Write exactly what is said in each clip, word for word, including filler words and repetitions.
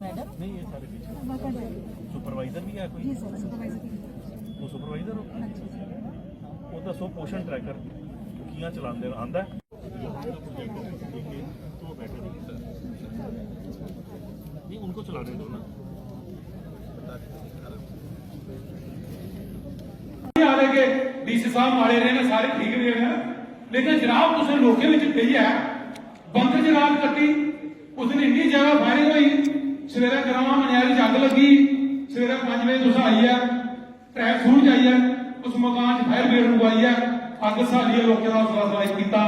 Madam. नहीं, ये सारे पीछे। सुपरवाइजर भी है कोई? जी सर, सुपरवाइजर भी है। वो सुपरवाइजर हो? हाँ जी। वो दसो, पोषण ट्रैकर कि'यां चलांदे न, आंदा है? नहीं, उनको चलाने दो ना। आले के डीसी साहब माड़े रहे ने, सारे ठीक रहे ने, लेकिन जनाब, तुसें लोकें विच बेहियै बंकर च रात कट्टी। उस दिन इन्नी ज्यादा फायरिंग होई, सवेरे ग्रां मनियारी च अग्ग लग्गी, सवेरे पंज बजे तुस आइयै, ट्रैक सूट च आइयै, उस मकान च फायर ब्रिगेड मंगवाइयै अग्ग स्हालियै लोकें दा हौसला अफजाई कीता।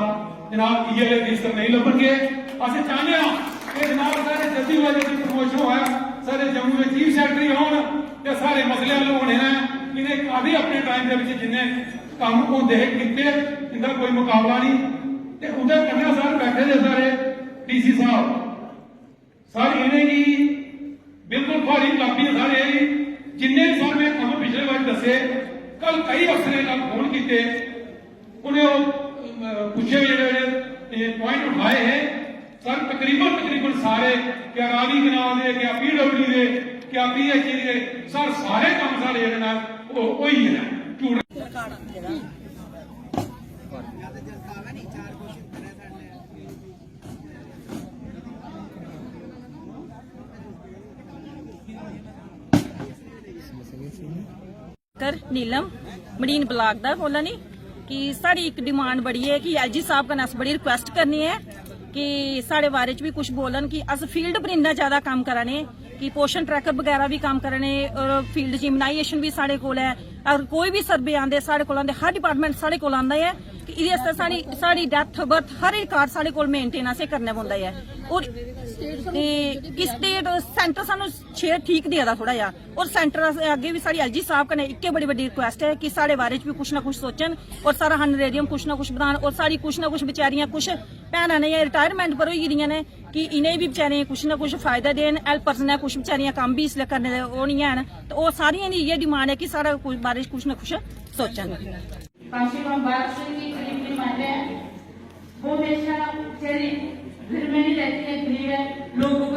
जनाब, इ'यै लेह् मिनिस्टर नेईं लब्भन गे। अस चाह्न्ने आं कि जनाब, साढ़े जल्दी कोला जल्दी प्रमोशन होऐ, साढ़े जम्मू दे चीफ सैक्रेटरी औन ते साढ़े मसले हल होने न। इ'नें काफी अपने टाइम दे बिच जिन्ने कम्म होंदे हे कीते, इंदा कोई मकाबला नहीं। ते उंदे कन्नै सर बैठे दे सारे डीसी साहब, सर इ'नेंगी बिल्कुल थुआढ़ी कापी सारे, जिन्ने सर में कम्म पिछले बारी दस्से, कल कई अफसरें कल फोन कीते, उ'नें ओह्, अम, पुच्छे जेह्ड़े, जेह्ड़े पॉइंट उठाए हे सर, तकरीबन, तकरीबन सारे, क्या रावी कनाल दे, क्या पीडब्ल्यू दे, क्या पीएचई दे, सर, सारे कम्म साढ़े जेह्ड़े न, ओह् होई गे न। झूठ कर नीलम, मडीन ब्लाक दा बोल्ला नी, कि साढ़ी इक डिमांड बड़ी है कि एलजी साहब कन्नै अस बड़ी रिक्वेस्ट करनी है कि साढ़े बारे च भी कुछ बोलन कि अस फील्ड पर इन्ना ज्यादा कम्म करा ने कि पोषण ट्रैकर बगैरा भी कम्म करा ने और फील्ड च इम्यूनाइजेशन भी साढ़े कोल है। और कोई भी सर्वे आंदे, साढ़े कोल आंदे, हर डिपार्टमेंट साढ़े कोल आंदा है कि एह्दे आस्तै साढ़ी, साढ़ी डेथ बर्थ हर रिकार्ड साढ़े कोल मेंटेन असें करना पौंदा है। और ते कि स्टेट, सेंटर सानू शेयर ठीक देआ दा थोड़ा जेहा। और सेंटर अस-, अग्गें बी साढ़ी एलजी साहब कन्नै इक्कै बड़ी बड्डी रिक्वेस्ट ऐ कि साढ़े बारे च बी कुछ ना कुछ सोचन और साढ़ा हनरेरियम कुछ ना कुछ बधान और साढ़ी कुछ ना कुछ बेचारियां कुछ भैनां न जां रिटायरमेंट पर होई गेदियां न कि इ'नें बी बेचारियें कुछ ना कुछ फायदा देन। हेल्पर्स ने कुछ बेचारियां कम्म बी इसलै करने दे ओह् निं हैन, ते ओह् सारियां दी इ'यै डिमांड ऐ कि साढ़ा कुछ बारे च कुछ ना कुछ सोचन। काशी में बारिश की करीब की मात्रा है, वो हमेशा चली, फिर मैंने कहती है, गरीब है, लोगों